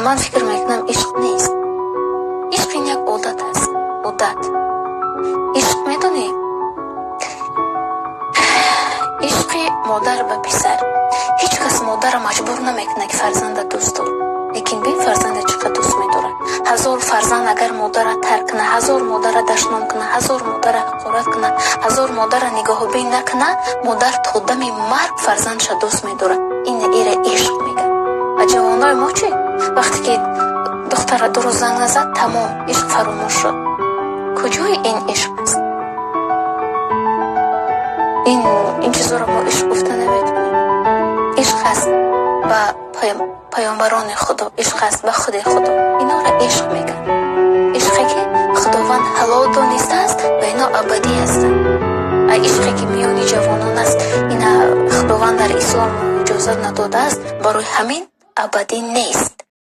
Ман фикр мекунам, ишқ нест. Ишқ ин як одат аст, одат. Ишқ, медонӣ, ишқи модар ба писар. Ҳеҷ кас модарро маҷбур намекунад, ки фарзанда дӯст дор, лекин бин, фарзанда чӣ қадр дӯст медорад. Ҳазор фарзанд агар модарра тарк кунад, ҳазор модарра дашном кунад, ҳазор модарра ҳақорат кунад, ҳазор модарра нигоҳубин накунад, модар то дами марг фарзандша дӯст медорад. Ин ира ишқ мегӯяд. А ҷавонои мо чӣ? Вақте ки духтара 2 рӯз занг назад, тамом, ишқ фаромӯш шуд. Куҷои ин ишқ аст? Ин чизоро мо ишқ гуфта наметавонем. Ишқ аст ба паёмбарони Худо, ишқ аст ба худи Худо. Инора ишқ мегӯянд. Ишқе, ки Худованд ҳалол донистааст, ва ино абадӣ ҳастанд. А ишқе, ки миёни ҷавонон аст, ина Худованд дар Ислом иҷозат надодааст, барои ҳамин абадӣ нест.